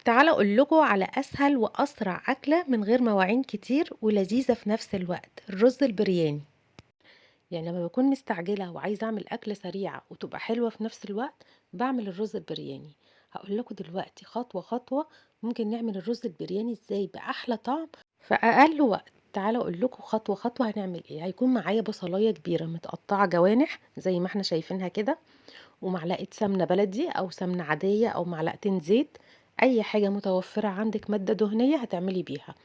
تعالوا أقول لكم على أسهل وأسرع أكلة من غير مواعين كتير ولذيذة في نفس الوقت، الرز البرياني. يعني لما بكون مستعجلة وعايزة أعمل أكلة سريعة وتبقى حلوة في نفس الوقت بعمل الرز البرياني. هقول لكم دلوقتي خطوة خطوة ممكن نعمل الرز البرياني إزاي بأحلى طعم في أقل وقت. تعالوا أقول لكم خطوة خطوة هنعمل إيه. هيكون معايا بصلاية كبيرة متقطعة جوانح زي ما احنا شايفينها كده، ومعلقة سمنة بلدي أو سمنة عادية أو معلقتين زيت، أي حاجة متوفرة عندك مادة دهنية هتعملي بيها.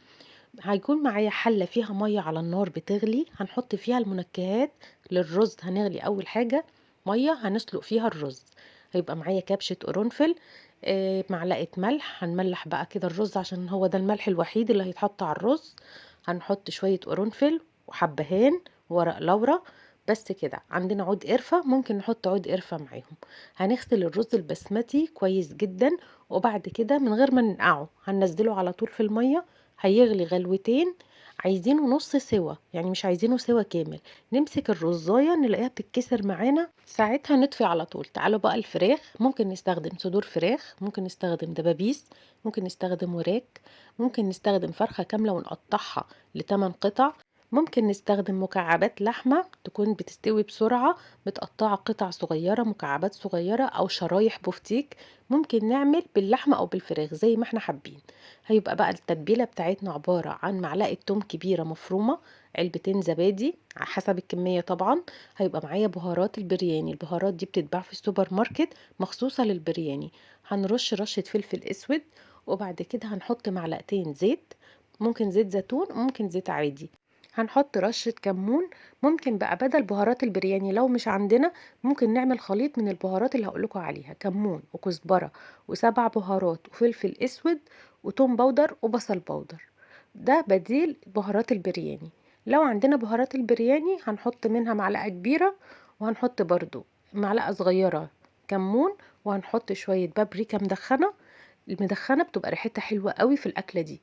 هيكون معايا حلة فيها مية على النار بتغلي، هنحط فيها المنكهات للرز. هنغلي أول حاجة مية هنسلق فيها الرز. هيبقى معايا كبشة قرنفل، معلقة ملح، هنملح بقى كده الرز عشان هو ده الملح الوحيد اللي هيتحط على الرز. هنحط شوية قرنفل وحبهان وورق لورا، بس كده. عندنا عود قرفة، ممكن نحط عود قرفة معاهم. هنغسل الرز البسمتي كويس جدا، وبعد كده من غير ما ننقعه هننزله على طول في المية، هيغلي غلوتين. عايزينه نص سوا، يعني مش عايزينه سوا كامل. نمسك الرزاية نلاقيها بتتكسر معانا، ساعتها نطفي على طول. تعالوا بقى الفراخ، ممكن نستخدم صدور فراخ، ممكن نستخدم دبابيس، ممكن نستخدم وراك، ممكن نستخدم فرخة كاملة ونقطعها لتمن قطع، ممكن نستخدم مكعبات لحمة تكون بتستوي بسرعة متقطعة قطع صغيرة، مكعبات صغيرة أو شرايح بفتيك. ممكن نعمل باللحمة أو بالفراخ زي ما احنا حابين. هيبقى بقى التتبيلة بتاعتنا عبارة عن معلقة توم كبيرة مفرومة، علبتين زبادي حسب الكمية طبعا. هيبقى معايا بهارات البرياني، البهارات دي بتتباع في السوبر ماركت مخصوصة للبرياني. هنرش رشة فلفل اسود، وبعد كده هنحط معلقتين زيت، ممكن زيت زيتون ممكن زيت عادي. هنحط رشة كمون، ممكن بقى بدل بهارات البرياني لو مش عندنا ممكن نعمل خليط من البهارات اللي هقولكوا عليها، كمون وكزبرة وسبع بهارات وفلفل اسود وتوم powder وبصل powder. ده بديل بهارات البرياني. لو عندنا بهارات البرياني هنحط منها معلقة كبيرة، وهنحط برضو معلقة صغيرة كمون، وهنحط شوية بابريكا مدخنة. المدخنة بتبقى ريحتها حلوة قوي في الأكلة دي.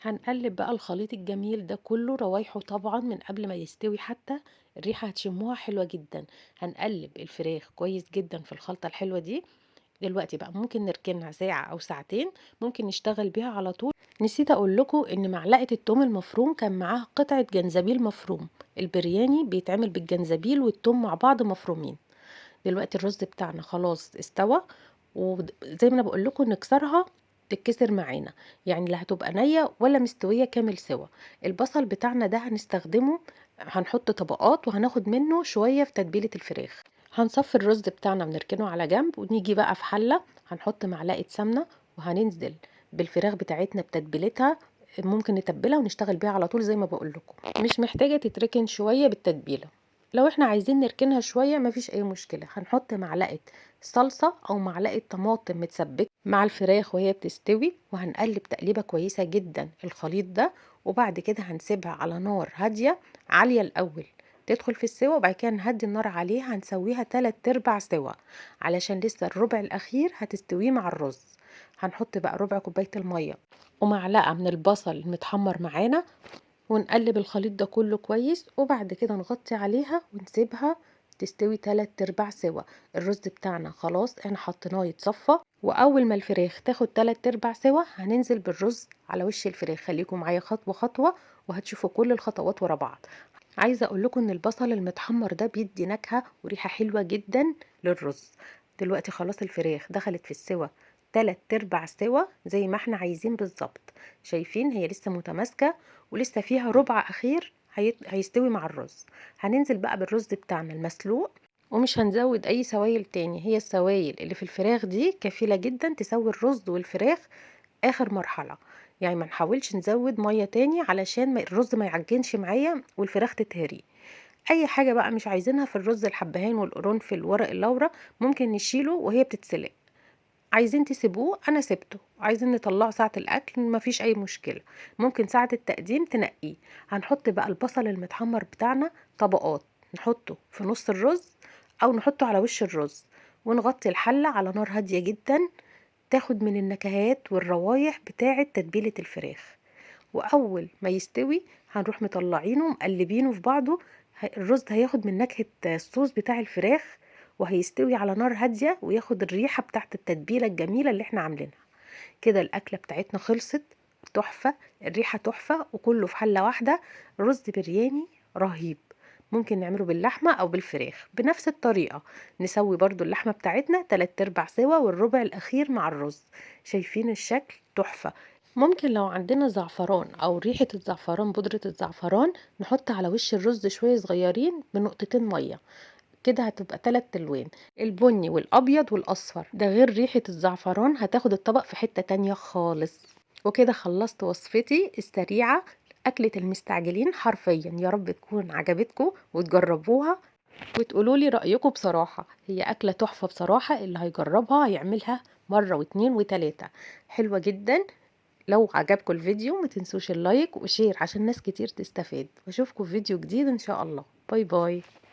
هنقلب بقى الخليط الجميل ده كله، روايحه طبعا من قبل ما يستوي حتى الريحة هتشموها حلوة جدا. هنقلب الفراخ كويس جدا في الخلطة الحلوة دي. دلوقتي بقى ممكن نركنها ساعة أو ساعتين، ممكن نشتغل بيها على طول. نسيت أقول لكم إن معلقة التوم المفروم كان معاها قطعة جنزبيل مفروم. البرياني بيتعمل بالجنزبيل والتوم مع بعض مفرومين. دلوقتي الرز بتاعنا خلاص استوى، وزي ما أنا بقول لكم نكسرها تتكسر معانا، يعني لا هتبقى نية ولا مستوية كامل سوا. البصل بتاعنا ده هنستخدمه، هنحط طبقات وهناخد منه شوية في تتبيلة الفراخ. هنصفي الرز بتاعنا ونركنه على جنب، ونيجي بقى في حلة هنحط معلقة سمنة، وهننزل بالفراخ بتاعتنا بتتبيلتها. ممكن نتبلها ونشتغل بيها على طول زي ما بقول لكم، مش محتاجة تتركن شوية بالتتبيلة. لو احنا عايزين نركنها شوية مفيش اي مشكلة. هنحط معلقة صلصة او معلقة طماطم متسبكة مع الفراخ وهي بتستوي، وهنقلب تقليبة كويسة جدا الخليط ده. وبعد كده هنسيبها على نار هادية عالية الاول تدخل في السوا، وبعد كده نهدي النار عليها، هنسويها 3/4 سوا علشان لسه الربع الاخير هتستويه مع الرز. هنحط بقى ربع كوباية المية ومعلقة من البصل المتحمر معانا، ونقلب الخليط ده كله كويس، وبعد كده نغطي عليها ونسيبها تستوي 3/4 سوا. الرز بتاعنا خلاص احنا حطيناه يتصفى، واول ما الفراخ تاخد 3/4 سوا هننزل بالرز على وش الفراخ. خليكم معايا خطوة خطوة وهتشوفوا كل الخطوات ورا بعض. عايزة اقول لكم ان البصل المتحمر ده بيدي نكهة وريحة حلوة جدا للرز. دلوقتي خلاص الفراخ دخلت في السوا 3/4 سوا زي ما احنا عايزين بالظبط. شايفين هي لسه متماسكة ولسه فيها ربع اخير هيستوي مع الرز. هننزل بقى بالرز بتاعنا المسلوق، ومش هنزود اي سوائل تاني، هي السوائل اللي في الفراخ دي كفيلة جدا تسوي الرز والفراخ اخر مرحلة. يعني ما نحاولش نزود مية تاني علشان الرز ما يعجنش معايا والفراخ تتهري. اي حاجة بقى مش عايزينها في الرز، الحبهان والقرنفل وورق اللورة ممكن نشيله وهي بتتسلق. عايزين تسيبوه انا سبته، عايزين نطلعه ساعة الاكل مفيش اي مشكلة، ممكن ساعة التقديم تنقيه. هنحط بقى البصل المتحمر بتاعنا طبقات، نحطه في نص الرز او نحطه على وش الرز، ونغطي الحلة على نار هادية جدا تاخد من النكهات والروايح بتاعة تتبيلة الفراخ. واول ما يستوي هنروح مطلعينه ومقلبينه في بعضه. الرز هياخد من نكهة الصوص بتاع الفراخ وهيستوي على نار هادية وياخد الريحة بتاعت التتبيلة الجميلة اللي احنا عاملينها. كده الأكلة بتاعتنا خلصت، تحفة، الريحة تحفة، وكله في حلة واحدة. رز برياني رهيب، ممكن نعمله باللحمة أو بالفراخ بنفس الطريقة. نسوي برضو اللحمة بتاعتنا 3/4 سوا والربع الأخير مع الرز. شايفين الشكل تحفة. ممكن لو عندنا زعفران أو ريحة الزعفران، بودرة الزعفران، نحط على وش الرز شوية صغيرين بنقطتين مية، كده هتبقى 3 ألوان، البني والأبيض والأصفر. ده غير ريحة الزعفران هتاخد الطبق في حتة تانية خالص. وكده خلصت وصفتي السريعة، أكلة المستعجلين حرفيا. يا رب تكون عجبتكم وتجربوها وتقولوا لي رأيكم. بصراحة هي أكلة تحفة بصراحة، اللي هيجربها هيعملها مرة واتنين وتلاتة، حلوة جدا. لو عجبكم الفيديو ما تنسوش ال like و share عشان ناس كتير تستفاد، واشوفكم في فيديو جديد ان شاء الله. bye bye.